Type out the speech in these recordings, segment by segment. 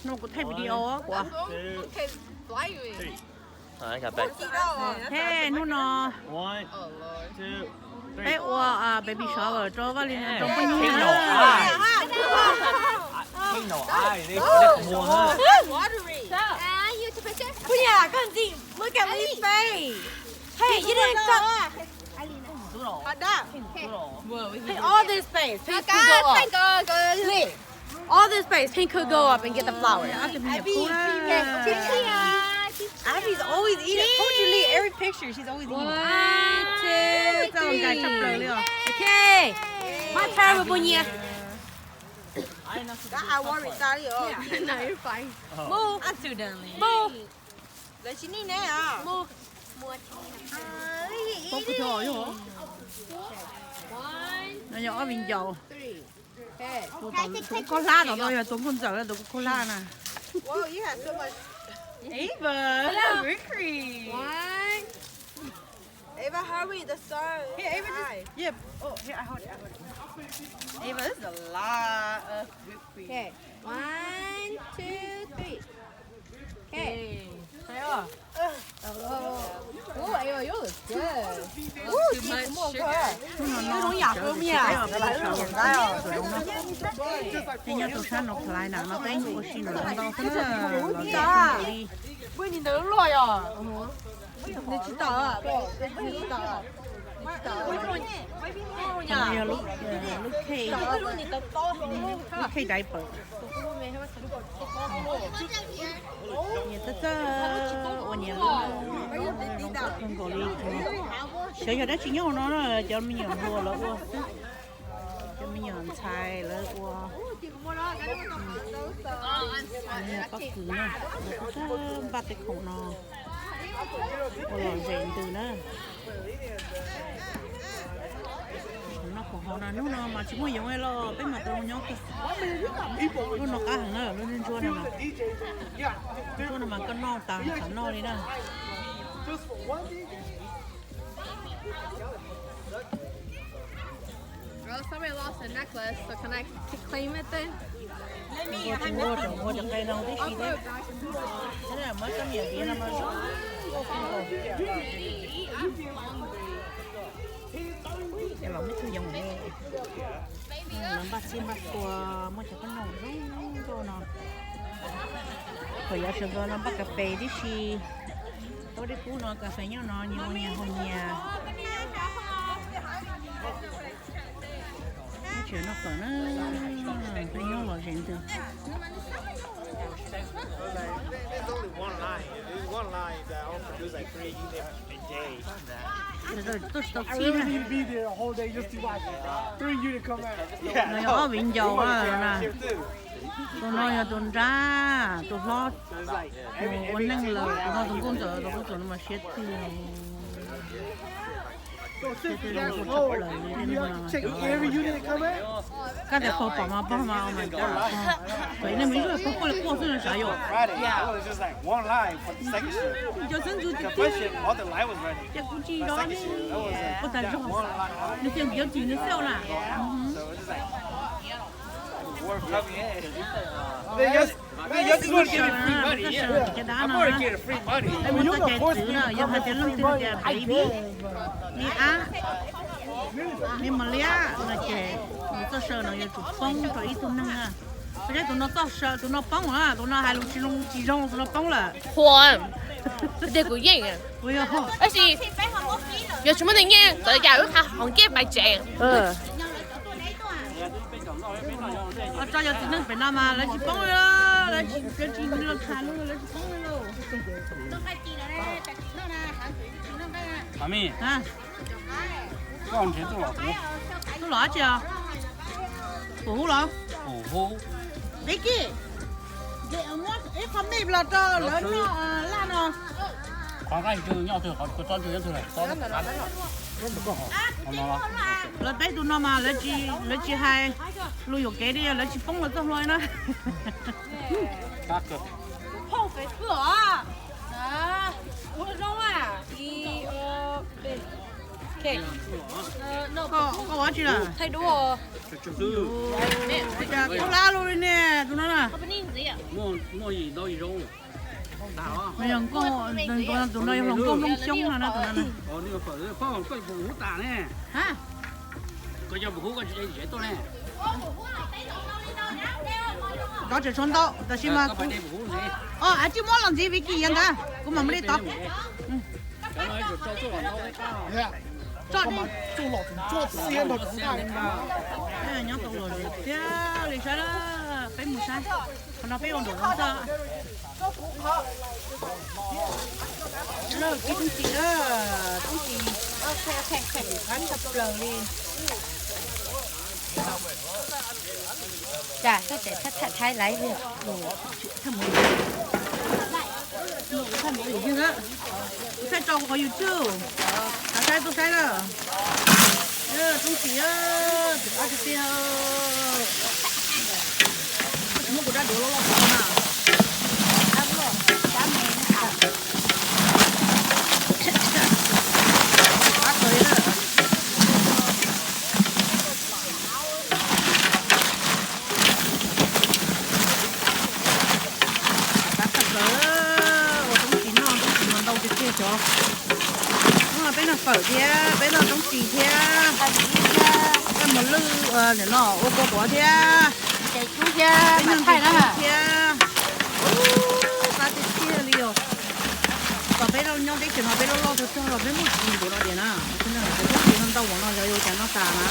No kuv thaij video kuv. He, hnub no peb ua baby shower rau Vaj Lis rau poj niam. Poj niam, koj ntxim, look at Li's face. Hey, you didn't cut. Hey, all this space, pink could go up. Lee, all this space, pink could go up and get the flower. Abby's always eating. Told you, Lee, every picture she's always eating. One, two, three. Okay, my turn, poj niam. Move. Lawv tsis nij ne. Tus kuv khaub hlab no, yog tus kuv khaub hlab na. Ava, Ava, hurry, the sun. Here, Ava, just, yeah. Oh, here, I hold it, I hold it. Ava, this is a lot of whipped cream. Okay, one, two, three. Okay. Hnub no noj tsis tau peb baby shower, tej nyob rau sab North Carolina no, peb ua si no los ntau xwb na, los ntau li. Tus no yog lub, lub cake, lub cake diaper. Nyias txawj txawj ua nyias lub, zoo nkauj kawg nkaus li. Xyov yog dab tsi nyob hauv no na, cov me nyuam hluas lawv ua xwb. Cov me nyuam ntxhais lawv ua, pob kws na, lawv txawj txawj npaj tej khoom no ua lom zem ntws na. Noj khoom haus na, hnub no mas tsis muaj yoov li los peb mam tau nyob kawg. Lub no qab heev na, lub ntsuab no mas, ntsuab no mas koj noj tas xam noj li na. Girl, somebody lost a necklace, so can I claim it then? Ua tsis ua, ua cov qe no tib si thiab. Muab koj niam viv no mas zoo nkauj kawg nkaus. Ces los muab tug yoov ne. Lawv npaj txhij npaj txhua, muaj cov kab noom zoo nkauj no. Thaum yav sawv ntxov no npaj kas fes tib si. Tau dej kub no, kas fes nyob no, nyias ua nyias haus nyias. Nyob tsev noj fawm na, peb nyob lom zem ntws. Tuaj tsis tau txhib na. No yog ob viv ncaus na. Tus no yog tus nrab, tus hlob, mus ua neej lawm, tus no tus nkauj ntxawm, tus nkauj ntxawm no mas siab tiag. Koj tias pog pom mas pog mas, oh my god, pog, pog ib leeg me ntsuag pog quaj li quaj xwb no sav yom. Cov xeeb ntxwv tiag tiag, ces kuv tsis zov ne, kuv tas zog. Nws tias nws yuav tsis nws xauj na. Cov dab no, peb muab txoj cai txwv na, yog hais tias leej twg tias baby, me ab, me mos liab no ces nws txoj saw no yuav tsum poob rau ib tug neeg na. Peb saib tus no txoj saw, tus no poob lawm, tus no hais lus tsis zoo, tsis zoo, tus no poob lawm. Hua, tias kuv yeej, tab sis yog tsis muaj tus nyiaj txawv yam wb qha hauv ncej pais tsev. Tso cov txiv neej pem no mas lawv tsis poob li, lawv tsis, lawv tsis los tham lawv tsis poob li lauj. Tuaj los dab tsi os? Pum hub los? Peb kij, muab ib qho mej los rau lawv noj laj no. Lawv peb tus no mas lawv tsis hais lus yuam kev li, lawv tsis poob los txoj hlua na. Ua zoo a. Koj ua dab tsi lawm? Ua cas kub lab luaj li ne tus no na? Tus no yog hluas nkauj Hmoob Xyooj no na tus no. Tov tseem tshuav ntau tab sis mas kuv, o, av tsij muab los ntxiv Vicky ntawd kuv mam muab li tov. Tso, nyob tau lom zem tiag li, saib na, peb mus saib, qhov no peb ua nraum zoov xwb. Lawm, peb tub tsis, tub tsis, qab tshaj plaws li. Cas koj tseem thaij thaij laiv li? Kuv thaij rau kuv qhov YouTube, saib tuaj saib lawm. Tub tsis, tus qab tiag tiag. Koj tsis muab kuv rab duav loj loj rau na. Qab kawg li na. Qab kawg, ua tub tsis noj, tub tsis mas ntau tiag tiag xyov. Hnub no peb noj fawm thiab peb noj tub tsis thiab, peb mus lwj, nim no ua kua tuav thiab, peb noj ntsis thiab. Qab tiag tiag li os. Kom peb nyob teb chaws no peb loj loj tag tag los peb muaj tsis ntuav no tias na, tub tsis no ntau ua no yog ua cas noj tas na.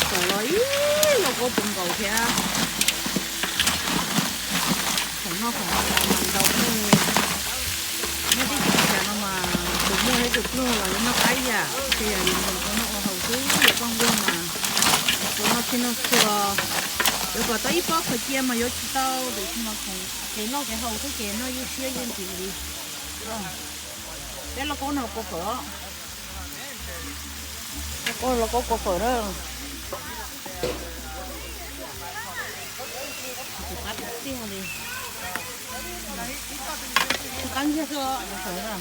Txawm los ib los kuj puv nkaus thiab. Khoom noj khoom haus mas ntau, nyob teb chaws no mas tus muaj thiab tus pluag los yuav noj qab ib yam, ces yog li ntawd ua noj ua haus xwb, yog poj nquag mas tus noj txhij noj txhua, yuav kom tau ib pob khaws cia mas yuav tsis tau, tab sis mas khoom kev noj kev haus xwb ces noj ywj siab ywj ntsws li. Peb los kua no kua fawm, los kua kua fawm na. Qab tiag li. Qab ntsiag xwb os, kua fawm na.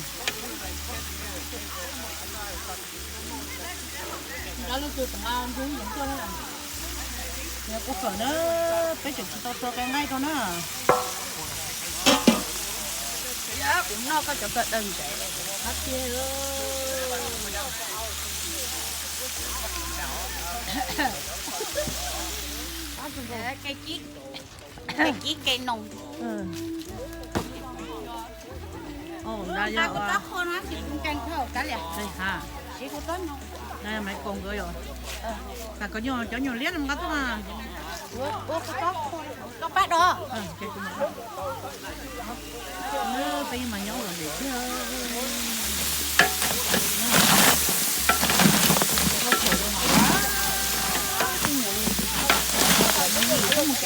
Nrab lub twg tseem nqa ntswg yees tuaj na. Yog kua fawm na, peb tseem tsis tau tso qe nqaij rau na. Kuv noj koj cov kawm daws ntawd qab tiag. Kev cib, kev cib kev noos. Maiv Koos nkawd yom. Tam koj nyuag cov nyuag liab no nqa tuaj. Koj pab do. Peb yeej mas nyob lom zem thiab. Txhob mus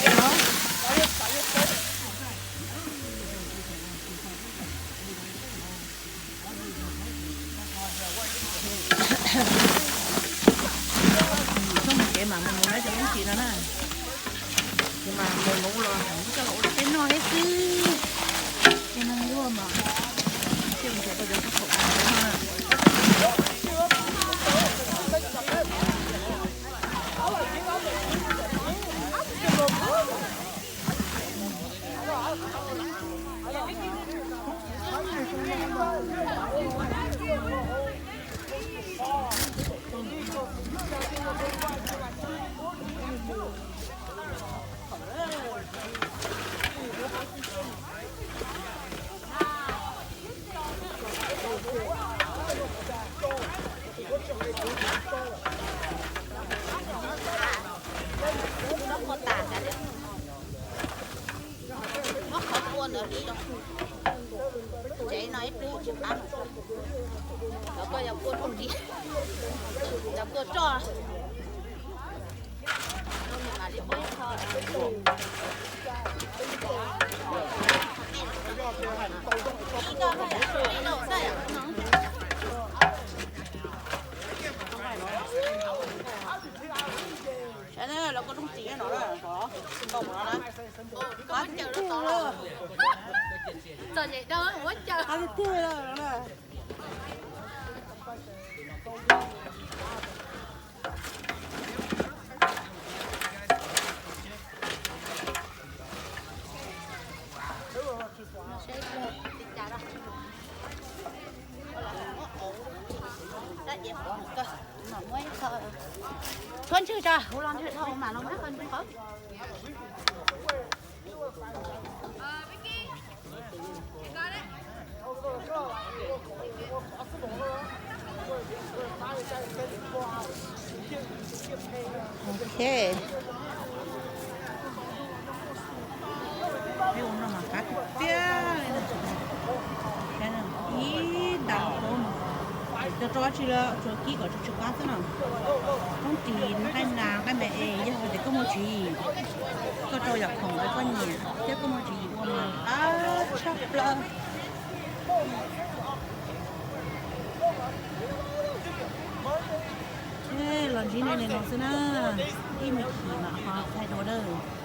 kev mas mus mus na cov tub tsis no na. Ces mas mus mus los coj los ua rau peb noj thiab xwb. Cov neeg luaj mas thiaj mus cov koj cov khaub khaum no na. Muab qhov kua ntawd tiv rau tsev no ib pliag tsis qab no. Cov kua yog kua rooj ris, cov kua roj. Mam li muab ib qho. Saib na, lawv kua rooj ris no na, tsis nkaus no na. Qab tiag tiag lawm. Txom nyem dab muab caw. Qab tiag tiag lawm. Tshuab ntswg tso, kuv los ntswg dhau mas los muab koj ntswg qhov. Ok. Peb ua no mas qab tiag tiag li na. Ib nta qaub no, cov rau dab tsi lawm, tsuas kib kom tsis qab xwb no. Koob ris nqaij nas nqaij me es yog hais tias koj muaj tswv yim, koj rau yam khoom uas koj nyiam thiab koj muaj tswv yim ua mas qab tshaj plaws. Los ntsib nej li no xwb na, ib me chim mam ho thaij dua nawb.